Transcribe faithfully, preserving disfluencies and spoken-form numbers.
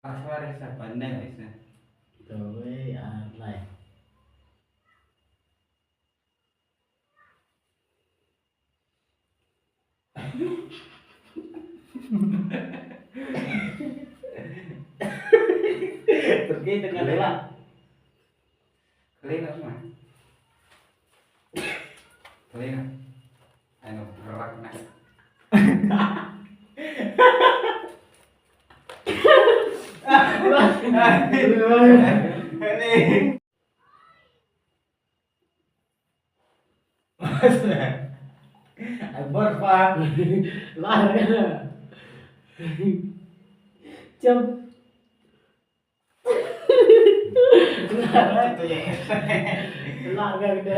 Password sa pandai sa. Tawei alai. Pergi dengan rela. Kali nak semua. Kali nak. Anu gerak nak. Ini. Akbar pa. Lar. Jam. Lar ka kita.